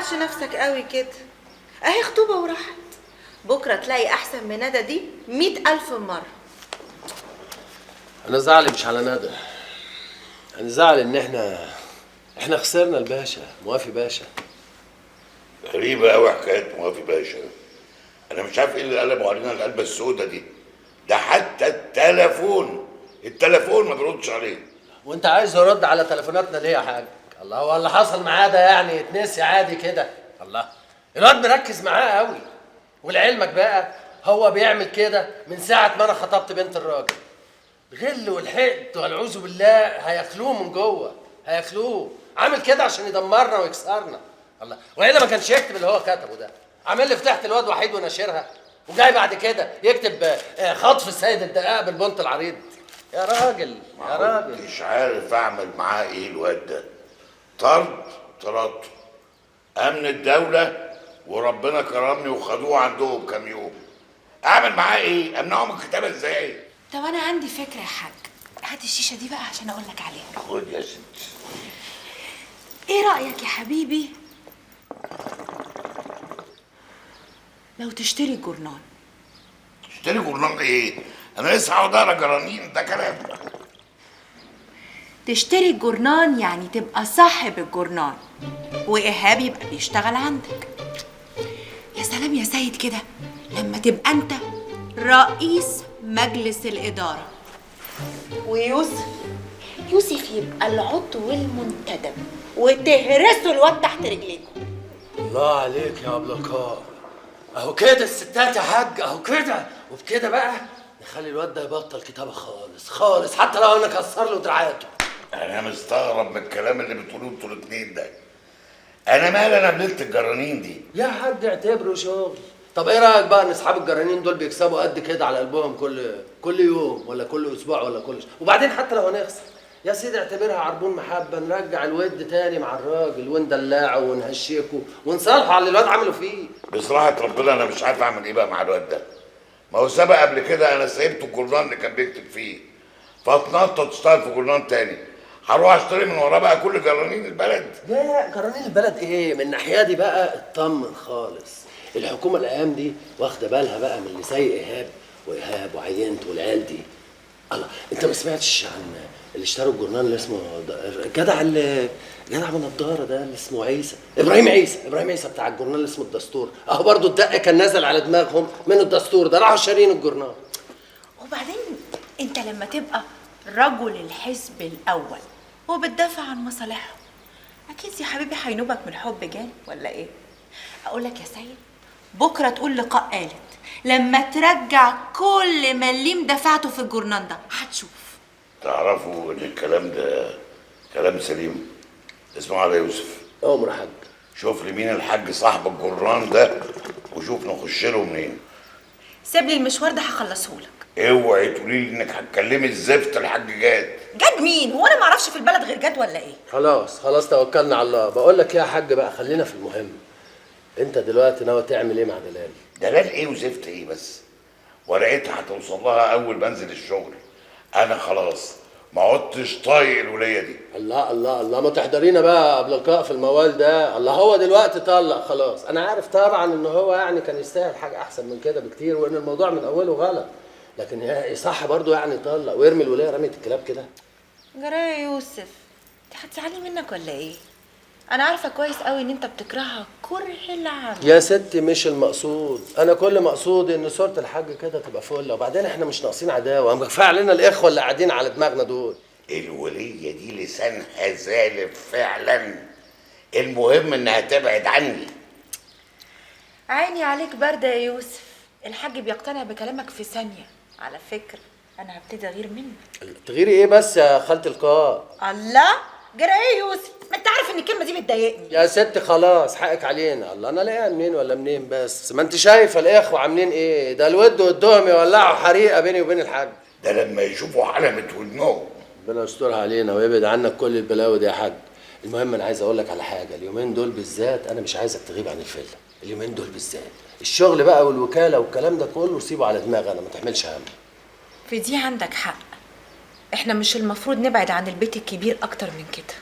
تزعلش نفسك قوي كده، اهي خطوبه وراحت، بكره تلاقي احسن من ندى دي 100,000 مرة. انا زعلي مش على ندى، انا زعل ان احنا خسرنا الباشا موافي باشا. غريبة قوي حكاية موافي باشا، انا مش عارف ايه اللي قلبوا علينا القلبه السوداء دي، ده حتى التليفون ما بيردش عليه. وانت عايز يرد على تليفوناتنا ليه يا حاج؟ الله، هو اللي حصل معاه ده يعني يتنسي عادي كده؟ الله، الواد مركز معاه قوي. ولعلمك بقى هو بيعمل كده من ساعة ما انا خطبت بنت الراجل. الغل والحقد والعوذ بالله هياكلوه من جوه، هياكلوه. عامل كده عشان يدمرنا ويكسرنا. الله، والا ما كانش يكتب اللي هو كتبه ده. عامل لي فتحت الواد وحيد وناشرها، وجاي بعد كده يكتب خطف السيد الدقاق بالبنط العريض. يا راجل يا راجل، مش عارف اعمل معاه ايه الواد ده. طرد طردته امن الدولة وربنا كرمني وخدوه عندهم كام يوم. اعمل معاه ايه؟ امنعه من الكتابة ازاي؟ طب انا عندي فكرة يا حاج، هات الشيشة دي بقى عشان اقول لك عليها. خد يا ستي. ايه رايك يا حبيبي لو تشتري جورنان؟ تشتري جورنان ايه؟ انا لسه هقعد اقرا جرانين، ده كلام. تشتري الجورنان يعني تبقى صاحب الجورنان، وايهاب يبقى بيشتغل عندك. يا سلام يا سيد كده لما تبقى انت رئيس مجلس الادارة، ويوسف يوسف يبقى العضو المنتدب، وتهرسوا الواد تحت رجليكم. الله عليك يا ابو لقاء، اهو كده الستات يا حاج، اهو كده. وبكده بقى نخلي الواد ده يبطل كتابه خالص خالص، حتى لو انا كسر له دراعاته. انا مستغرب من الكلام اللي بتقولوه انتوا الاثنين ده. انا مال انا بليلة الجرانين دي؟ يا حاج اعتبره شغل. طب ايه رايك بقى ان اصحاب الجرانين دول بيكسبوا قد كده على قلبهم كل يوم ولا كل اسبوع ولا كل شهر؟ وبعدين حتى لو هنخسر يا سيدي اعتبرها عربون محبة، نرجع الود تاني مع الراجل وندلعه ونهشكه ونصالحه على اللي الواد عمله فيه. بصراحة ربنا انا مش عارف اعمل ايه بقى مع الواد ده. ما هو سبق قبل كده انا سيبته الجرنان اللي كان بيكتب فيه، فاتنطط اشتغل في جرنان تاني. هروح اشتري من وراه بقى كل جرانين البلد؟ لا جرانين البلد ايه؟ من الناحية دي بقى اطمن خالص، الحكومة الايام دي واخده بالها بقى من اللي زي ايهاب وايهاب وعينته والعيال دي. الله، انت ما سمعتش عن اللي اشتروا الجرنان اللي اسمه جدع اللي جدع من النضارة ده اللي اسمه عيسى، ابراهيم عيسى، ابراهيم عيسى بتاع الجرنان اللي اسمه الدستور، اهو برضه الدق كان نزل على دماغهم من الدستور ده، راحوا شارين الجرنان. وبعدين انت لما تبقى رجل الحزب الاول وبتدافع عن مصالحهم، اكيد يا حبيبي هينوبك من الحب جانب ولا ايه؟ اقول لك يا سيد، بكره تقول لقاء قالت لما ترجع كل مليم دفعته في الجرنان ده هتشوف. تعرفوا ان الكلام ده كلام سليم؟ اسمعوا على يوسف. امر يا حاج. شوف لي مين الحاج صاحب الجرنان ده وشوف نخش له منين. سيب لي المشوار ده هخلصهولك. اوعي تقولي لي انك هتكلمي الزفت الحاج جاد. جاد مين؟ هو انا ما اعرفش في البلد غير جاد ولا ايه؟ خلاص خلاص توكلنا على الله. بقول لك ايه يا حاج بقى، خلينا في المهم. انت دلوقتي ناوي تعمل ايه مع دلال؟ دلال ايه وزفت ايه بس؟ ورقتها هتوصل لها اول ما انزل الشغل. انا خلاص ما عدتش طايق الوليه دي. الله الله الله، ما تحضرينا بقى قبل لقاء في الموال ده. الله، هو دلوقتي طلق خلاص. انا عارف طبعا ان هو يعني كان يستاهل حاجة احسن من كده بكتير، وان الموضوع من اوله غلط، لكن صح برضه يعني طلق ويرمي الوليه رمية الكلاب كده. جرايه يا يوسف، انت هتزعلي منك ولا ايه؟ انا عارفه كويس قوي ان انت بتكرهها كره العمى. يا ستي مش المقصود، انا كل مقصودي ان صوره الحاج كده تبقى فله، وبعدين احنا مش ناقصين عداوة، كفاية علينا الاخوة اللي قاعدين على دماغنا دول. الوليه دي لسانها زالف فعلا، المهم انها تبعد عني. عيني عليك باردة يا يوسف، الحاج بيقتنع بكلامك في ثانية. على فكرة انا هبتدي اغير منك. تغيري ايه بس يا خالة القاء؟ الله، جرى ايه يا يوسف؟ ما انت عارف ان الكلمة دي بتضايقني. يا ست خلاص حقك علينا. الله، انا لاقيها منين ولا منين بس؟ ما انت شايفه الاخوة عاملين ايه، ده الود والدهم يولعوا حريقة بيني وبين الحاج. ده لما يشوفوا حلمة ودنهم. ربنا يسترها علينا ويبعد عنك كل البلاوي دي يا حاج. المهم انا عايز اقول لك على حاجة، اليومين دول بالذات انا مش عايزك تغيب عن الفيلا، اليومين دول بالذات الشغل بقى والوكالة والكلام ده كله سيبه على دماغي انا، ما تحملش هم. في دي عندك حق، احنا مش المفروض نبعد عن البيت الكبير اكتر من كده.